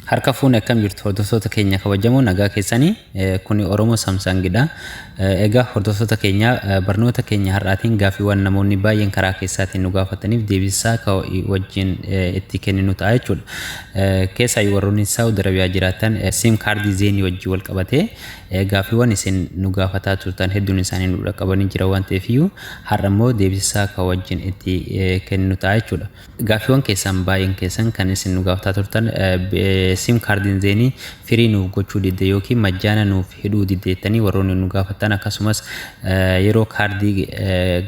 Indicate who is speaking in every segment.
Speaker 1: Harka fuune, akkam jirtu hordoftoota keenya kabajamoo? Nagaa keessanii? Kuni Oromoo Samsungidha. Egaa hordoftoota keenya, barnoota keenya har'aatiin gaaffiiwwan namoonni baay'een karaa keessaatiin nu gaafataniif deebisaa ka wajjin itti kenninu ta'a jechuudha. Keessaayyuu warroonni Saawud Arabiyaa jiraatan SIM kaardii Zeenii wajjin wal qabatee gaaffiiwwan isin nu gaafataa turtan hedduun isaanii nu dhaqqabanii jira waan ta'eefiyyuu, har'a immoo deebisaa ka wajjin itti kenninu ta'a jechuudha. Gaaffiiwwan keessan baay'een keessan kan isin nu gaafataa turtan, SIM kaardiin Zeenii free nuuf gochuu didde yookiin majjaana nuuf hidhuu didde jettanii warroonni nu gaafatan, akkasumas yeroo kaardii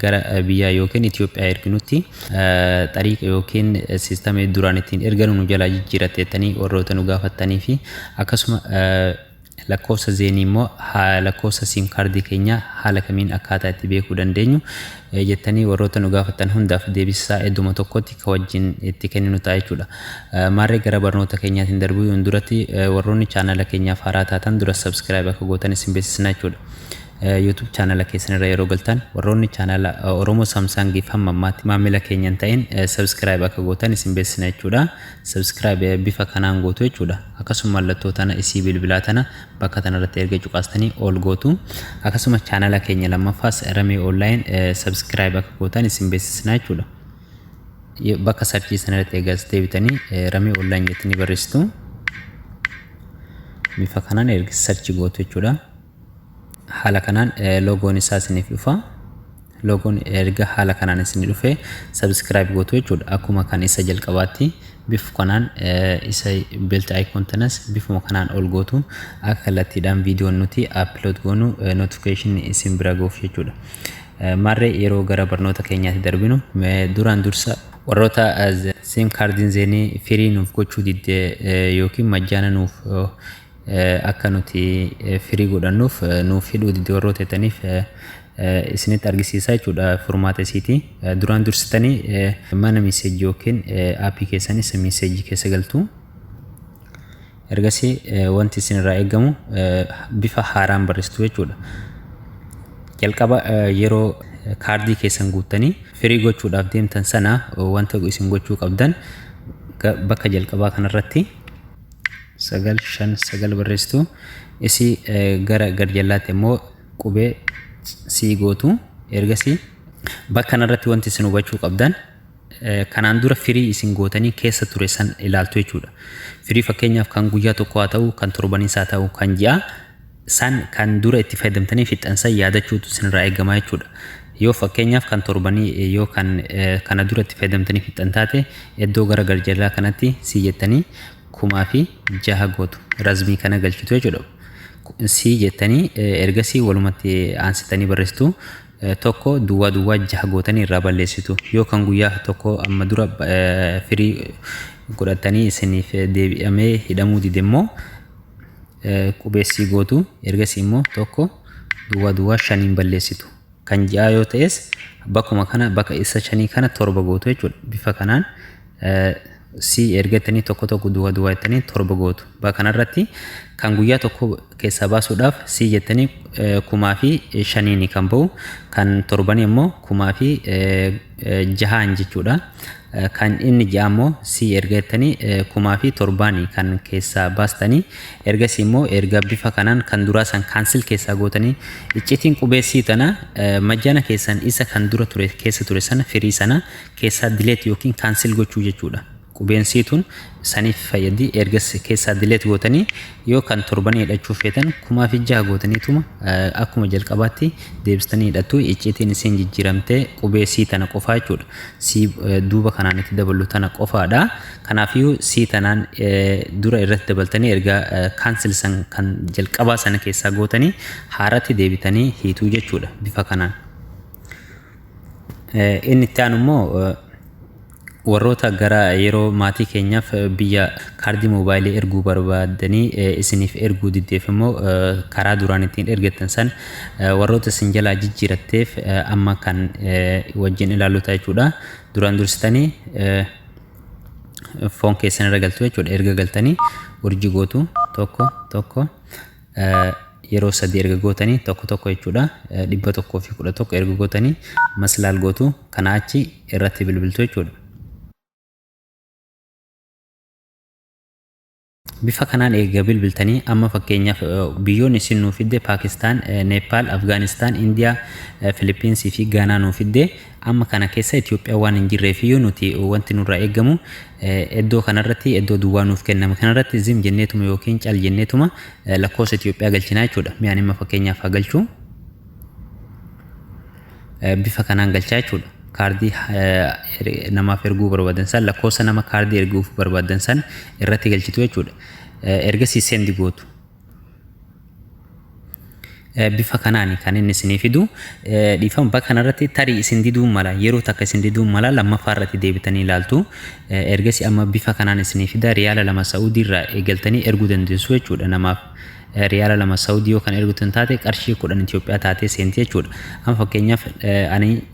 Speaker 1: gara biyyaa yookiin Itoophiyaa erginutti xariiqa yookiin siistamii duraan ittiin erganu nu jalaa jijjiiratte jettanii warroota nu gaafatanii fi akkasuma lakkoofsa Zeenii immoo lakkoofsa SIM kaardii keenyaa haala kamiin akkaataa itti beekuu dandeenyu jettanii warroota nu gaafatan hundaaf deebisaa idduma tokkotti ka wajjin itti kenninu ta'a jechuudha. Maarree gara barnoota keenyaatiin darbuu duratti, warroonni chaanala keenyaaf haaraa taatan dura subscribe akka gootan isin beeksisna jechuudha. YouTube chaanala keessan irra yeroo galtan, warroonni chaanala Oromoo Samsungiif hamma ammaatti maamila keenya hin ta'in subscribe akka gootan isin beeksisna jechuudha. Subscribe bifa kanaan gootu jechuudha. Akkasuma mallattoo tana isii bilbilaa tana bakka tanarratti erga cuqaastanii ol gootu. Akkasuma chaanala keenya lammaffaas Ramee Online subscribe akka gootan isin beeksisna jechuudha. Bakka search sanarratti eegas deebitanii Ramee Online jettanii barreessitu. Bifa kanaan erga search gootu jechuudha. Haala kanaan loogoon isaa isiniif dhufa. Loogoon erga haala kanaan isin dhufe, subscribe gootu jechuudha. Akkuma kan isa jalqabaatti bifa kanaan isa bell icon tanas bifuma kanaan ol gootu, akka kallattiidhaan viidiyoon nuti upload goonu notification isin bira gahuuf jechuudha. Maarree yeroo gara barnoota keenyaatti darbinu, duraan dursa warroota SIM kaardiin Zeenii free nuuf gochuu didde yookiin majjaana nuuf akka nuti free godhannuuf nuuf hidhuu didde warroota jettaniif isinitti argisiisa jechuudha furmaata isiiti. Duraan dursitanii mana message yookiin aappii keessan isa message keessa galtu. Ergasii wanti isin irraa eegamu bifa haaraan barreessitu jechuudha. Jalqaba yeroo kaardii keessan guuttanii free gochuudhaaf deemtan sana, wanta isin gochuu qabdan bakka jalqabaa kanarratti 959 barreessitu. Isii gara garjallaatti immoo qubee C gootu. Ergasii bakka kanarratti wanti isin hubachuu qabdan, kanaan dura free isin gootanii keessa ture san ilaaltu jechuudha. Free fakkeenyaaf kan guyyaa tokko haa ta'u, kan torbaniis haa ta'u, kan ji'a san kan dura itti fayyadamtanii fixxansan yaadachuutu isinirraa eegamaa jechuudha. Yoo fakkeenyaaf kan torbanii yoo kan kana dura itti fayyadamtanii fixxan taate, iddoo gara garjallaa kanatti C jettanii 1006 gootu. Razmii kana galchitu jechuudha. C jettanii ergasii walumatti aansitanii barreessitu. 1 duwwaa duwwaa 6 gootanii irraa balleessitu. Yoo kan guyyaa tokko amma dura free godhatanii isiniif deebi'amee hidhamuu dide immoo, qubeessii gootu. Ergasii immoo 1 duwwaa duwwaa 5n balleessitu. Kan ji'aa yoo ta'es bakkuma kana bakka isa shanii kana 7 gootu jechuudha. Bifa kanaan C ergattanii 1 1 duwwaa duwwaa jettanii 7 gootu. Bakka kanarratti kan guyyaa tokko keessaa baasuudhaaf C jettanii 1005n kan ba'u, kan torbanii immoo 1006n jechuudha. Kan inni ji'a immoo C erga jettanii 1007n kan keessaa baastanii, ergasii immoo erga bifa kanaan kan duraa san cancel keessaa gootanii, iccitiin qubee C tana majjana keessan isa kan dura ture keessa ture sana free sana keessaa delete yookiin cancel gochuu jechuudha. Qubeen C tun saniif fayyaddi. Ergas keessaa delete gootanii, yoo kan torbanii hidhachuu feetan 1006 gootaniituma akkuma jalqabaatti deebistanii hidhattu. Icciitiin isiin jijjiiramtee qubee C tana qofaa jechuudha. C duuba kanaan itti daballu tana qofaadha. Kanaafiyyuu C tanaan dura irratti dabaltanii, erga cancel san kan jalqabaa sana keessaa gootanii, haaratti deebitanii hiituu jechuudha bifa kanaan. Inni itti aanu immoo warroota gara yeroo maatii keenyaaf biyya kaardii moobaayilii erguu barbaadanii isiniif erguu diddeef immoo, karaa duraan ittiin ergattan san warroota isin jalaa jijjiiratteef amma kan wajjin ilaallu ta'a jechuudha. Duraan dursitanii phone keessan irra galtu jechuudha. Erga galtanii urjii gootu, 1 1 yeroo sadii erga gootanii, 1 1 jechuudha. 111 erga gootanii maslaal gootu, kanaa achi irratti bilbiltu jechuudha. Bifa kanaan eega bilbiltanii amma fakkeenyaaf biyyoonni isin nuu fidde Paakistaan, Neepaal, Afgaanistaan, Indiyaa, Filipiinsii fi Gaanaa nuu fidde. Amma kana keessa Itoophiyaa waan hin jirreef iyyuu nuti wanti nurraa eegamu iddoo kanarratti, iddoo duwwaa nuuf kenname kanarratti zim jenneetuma yookiin cal jenneetuma lakkoofsa Itoophiyaa galchinaa jechuudha. Mi'aan amma fakkeenyaaf haa galchuu. Bifa kanaan galchaa jechuudha. Kaardii namaaf erguu barbaadan san, lakkoofsa nama kaardii erguuf barbaadan san irratti galchitu jechuudha. Ergasii send gootu. Bifa kanaan kan inni isinii fidu. Dhiifama, bakka kanarratti tarii isin diduu mala, yeroo takka isin diduu mala, lammaffaa irratti deebitanii ilaaltu. Ergasii amma bifa kanaan isinii fida. Riyaala 2 Saa'udii irraa eegaltanii erguu dandeessu jechuudha namaaf. Riyaala 2 Saawudii yoo kan ergitan taate qarshii 10 Itoophiyaa taatee seenti jechuudha. Amma fakkeenyaaf ani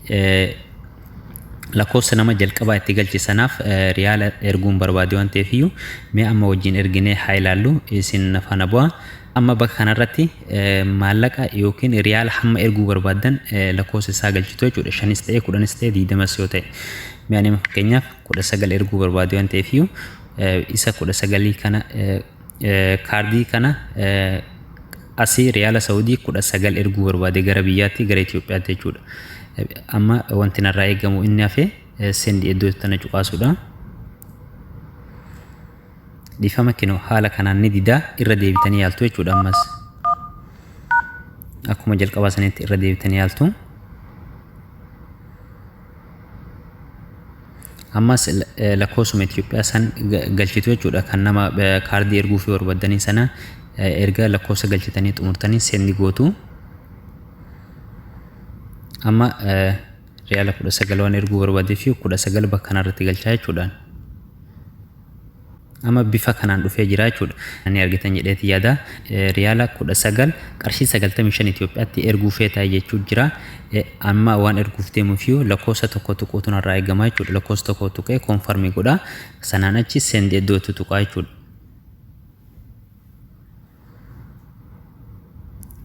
Speaker 1: lakkoofsa nama jalqabaa itti galche sanaaf riyaala erguun barbaade waan ta'eef iyyuu, mee amma wajjin erginee haa ilaallu, isin faana bu'aa. Amma bakka kanarratti maallaqa yookiin riyaala hamma erguu barbaaddan lakkoofsa isaa galchitu jechuudha. 5s ta'e, 10s ta'e, 20s yoo ta'e. Mee ani fakkeenyaaf 19 erguu barbaade waan ta'eef iyyuu, isa 19 kana, kaardii kana asii riyaala Saawudii 19 erguu barbaade gara biyyaatti, gara Itoophiyaatti jechuudha. Amma wanti narraa eegamu inni hafe send iddoo tana cuqaasuudha. Dhiifama, kinoo haala kanaan ni didaa, irra deebitanii yaaltu jechuudha ammas. Akkuma jalqabaa sanitti irra deebitanii yaaltu. Ammas lakkoofsuma Itoophiyaa san galchitu jechuudha, kan nama kaardii erguu fi barbaaddanii sana. Erga lakkoofsa galchitanii xumurtanii send gootu. Amma riyaala 19 waan erguu barbaadee fi 19 bakka kanarratti galchaa jechuudhaan. Amma bifa kanaan dhufee jira jechuudha. Ni argitan jedheeti yaada. Riyaala 19 qarshii 95 Itoophiyaatti erguu feetaa jechuu jira. Amma waan erguuf deemuuf iyyuu lakkoofsa tokko tuquutu narraa eegama jechuudha. Lakkoofsa tokko tuqee confirm godha. Sanaan achi send iddootti tuqaa jechuudha.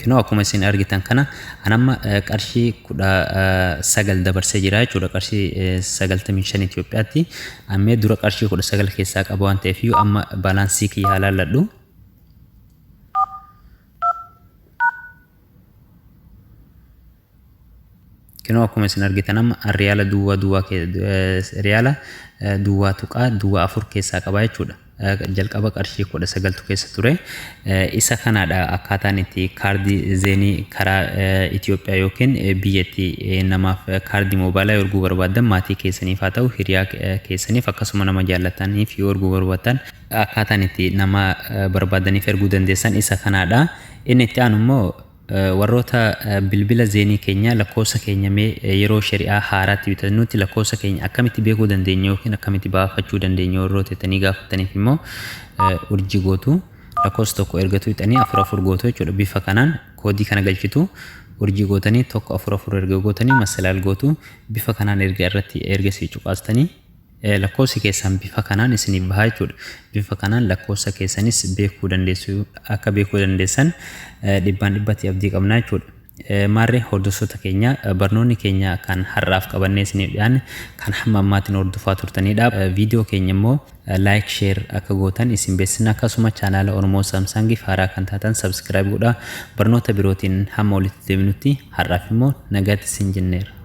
Speaker 1: Kinoo akkuma isin argitan kana an amma qarshii 19 dabarsee jira jechuudha. Qarshii 95 Itoophiyaatti. Ammee dura qarshii 19 keessaa qaba waan ta'eef iyyuu, amma baalaansii kiyya haa laalladhu. Kinoo akkuma isin argitan amma riyaala duwwaa duwwaa, riyaala 0.04 keessaa qaba jechuudha. Jalqaba qarshii 19tu keessa ture. Isa kanaadha akkaataan itti kaardii zeenii karaa Itoophiyaa yookiin biyya itti namaaf kaardii moobaayilaa erguu barbaaddan, maatii keessaniif haa ta'u, hiriyaa keessaniif, akkasuma nama jaallataniif yoo erguu barbaaddan, akkaataan itti nama barbaadaniif erguu dandeessan isa kanaadha. Inni itti aanu immoo warroota bilbila zeenii keenya, lakkoofsa keenya mee yeroo shari'aa haaraatti bitannutti lakkoofsa keenya akkamitti beekuu dandeenya yookiin akkamitti baafachuu dandeenya warroota jettanii gaafataniif immoo, urjii gootu, lakkoofsa tokko ergatu hixanii 4 4 gootu jechuudha. Bifa kanaan koodii kana galchitu, urjii gootanii 1 4 4 erga gootanii masalaal gootu. Bifa kanaan erga irratti erga si cuqaastanii lakkoofsi keessan bifa kanaan isiniif bahaa jechuudha. Bifa kanaan lakkoofsa keessanis beekuu dandeessu, akka beekuu dandeessan dhibbaan dhibbatti abdii qabna jechuudha. Maarree hordoftoota keenya, barnoonni keenya kan har'aaf qabannee isiniif dhiyaanne kan hamma ammaatiin hordofaa turtanidha. Viidiyoo keenya immoo like, share akka gootan isin beeksisna, akkasuma chaanaala Oromoo Saamsaangiif haaraa kan taatan subscribe godhaa. Barnoota birootiin hamma walitti deebinutti har'aaf immoo nagaatti isin jenneera.